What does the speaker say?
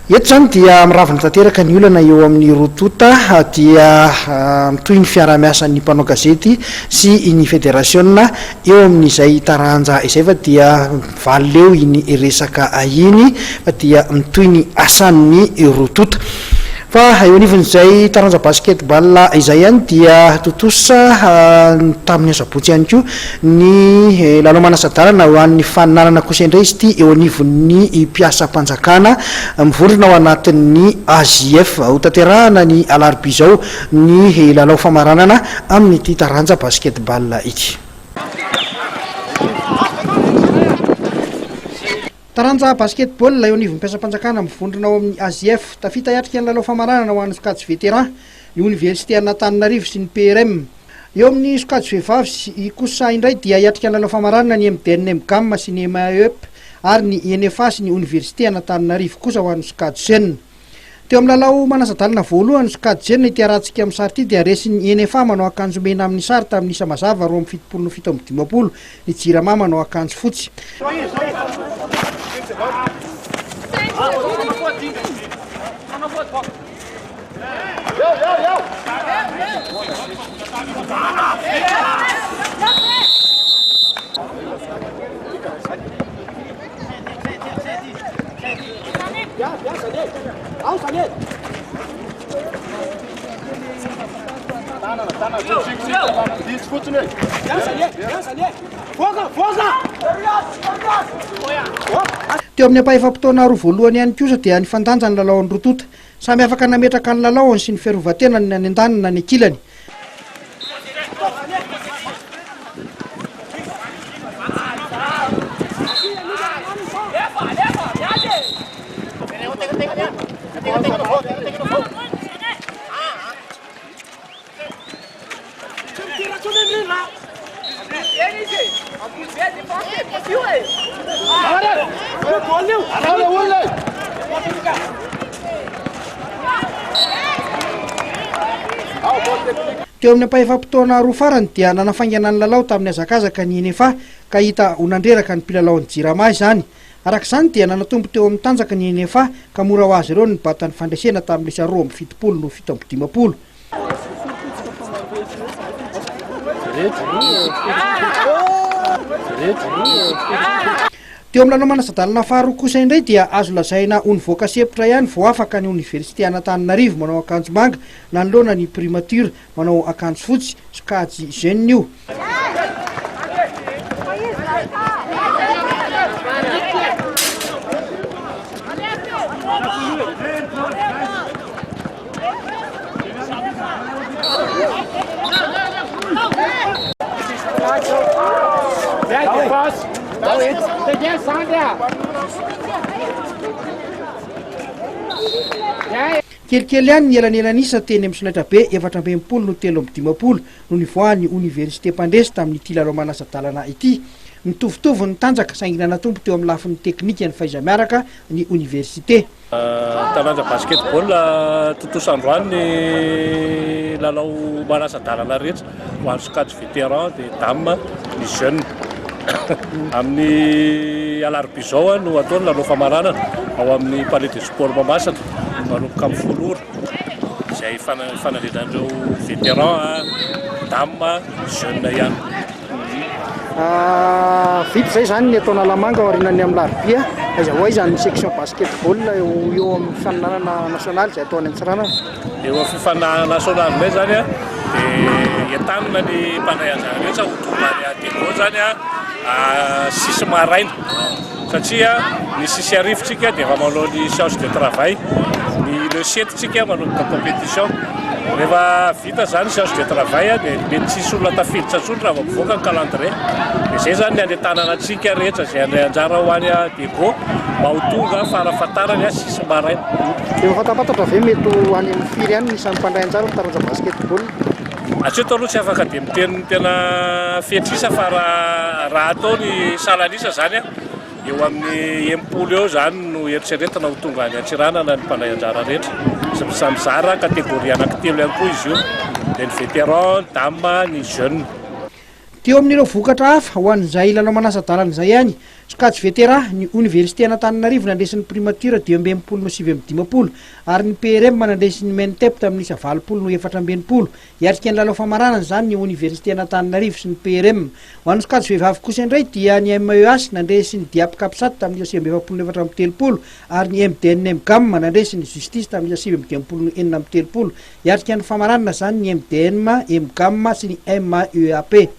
Eto izany dia miravona tanteraka ny olana eo amin'ny roa tonta dia mitohy ny fiaraha-miasan'ny mpanao gazety sy ny federasiona eo amin'izay taranja izay fa dia mivaly leo iny resaka iny fa dia mitohy ny asan'ny roa tonta. Fa eo anivon'izay taranja basket ball izay ihany dia tontosa tamin'ny asabotsy ihany koa ny lalao manasa-dalana ho an'ny faninanana kosa indray izy ity eo anivon'ny mpiasam-panjakana mivondrona ao anatin'ny AJF. Hotanterahana ny alarobia izao ny lalao famaranana amin'ity taranja basket ball ity. Taranja Basket-ball eo anivon'ny mpiasam-panjakana mivondrona ao amin'ny AJF. Tafita hiatrika ny lalao famaranana ho an'ny sokajy vétéran ny oniversitean'Antananarivo sy ny PRM. Eo amin'ny sokajy vehivavy kosa indray dia hiatrika ny lalao famaranana ny MDN Mgam sy ny MAEP ary ny INFA sy ny oniversitean'Antananarivo kosa ho an'ny sokajy jeune. Teo amin'ny lalao manasa-dalana voalohany, sokajy jeune ity arahantsika amin'ny sary ity dia resin'ny INFA manao akanjo mena amin'ny sary tamin'ny isa mazava 72 no 57 ny Jirama manao akanjo fotsy. Teo amin'ny ampahefa-potoana roa voalohany ihany kosa dia nifandanja ny lalaon'ny roa tonta. Samy afaka nametraka ny lalaony sy ny fiarovan-tenany na ny andaniny na ny ankilany. Teo amin'ny ampahefa-potoana roa farany dia nanafaingana ny lalao tamin'ny hazakazaka ny NFA ka hita ho nandreraka ny mpilalaon'ny Jirama izany. Araka izany dia nanatombo teo amin'ny tanjaka ny NFA ka mora ho azy ireo ny nibata ny fandresena tamin'ny isa 72 no 57. Teo amin'ny lalao manasa-dalana faharoa kosa indray dia azo lazaina ho nivoaka sempotra ihany vao afaka ny oniversite an'Antananarivo manao akanjo manga nanoloana ny primature manao akanjo fotsy, sokajy jeune io. Kelikely ihany ny elanelan'isa teny amin'ny solaitrabe 64 no 53 no nivoahan'ny oniversite mpandresy tamin'ity lalao manasa-dalana ity. Mitovitovy ny tanjaka saingy nanatombo teo amin'ny lafiny teknika ny fahaiza-miaraka ny oniversite. Taranja basket-ball, tontosa androany ny lalao manasa-dalana rehetra ho an'ny sokajy vétéran dia dame ny jeune. Amin'ny alarobia izao no atao ny lalao famaranana ao amin'ny palais de sport Mahamasina manomboka amin'ny folo ora izay fanadinan'ireo vétéran, dame, jeune ihany. Vita izay izany ny eto Analamanga aorianan'ny amin'ny larobia. Aiza ho aiza ny section basketball eo amin'ny fifaninanana nasionaly izay atao any Antsiranana? Eo amin'ny fifaninanana nasionaly indray izany dia entanina ny mpandray anjara rehetra ho tonga any Diego izany six maraina satria ny six arivo tsika dia efa manao ny séance de travail, ny le sept tsika manomboka compétition. Rehefa vita izany séance de travail dia mety tsy hisy olona tafiditra intsony raha vao mivoaka ny calendrier. Dia izay izany ny hanentanana antsika rehetra izay handray anjara ho any Diego mba ho tonga farafahatarany six maraina. Efa fantapantatra ve mety ho any amin'ny firy any ny isan'ny mpandray anjara amin'ny taranja basketball? Hatreto aloha tsy afaka dia miteny ny tena fetr'isa fa raha raha atao ny salan'isa izany eo amin'ny 60 eo izany no eritreretina ho tonga any Antsiranana ny mpandray anjara rehetra. Sy mizara catégorie anankitelo ihany koa izy io dia ny vétéran, dame, ny jeune. Teo amin'ireo vokatra hafa, ho an'izay lalao manasa-dalana izay ihany, sokajy Vétéran, ny Oniversiten'Antananarivo nandresy ny Primature 65 no 59 ary ny PRM nandresy ny Mentep tamin'ny isa 80 no 64. Hiatrika ny lalao famaranana izany ny Oniversiten'Antananarivo sy ny PRM. Ho an'ny sokajy vehivavy kosa indray dia ny MEH nandresy ny Diap Capsat tamin'ny isa 49 no 34 ary ny MDN Mgam nandresy ny Justice tamin'ny isa 59 no 36. Hiatrika ny famaranana izany ny MDM, Mgam sy ny MEAP.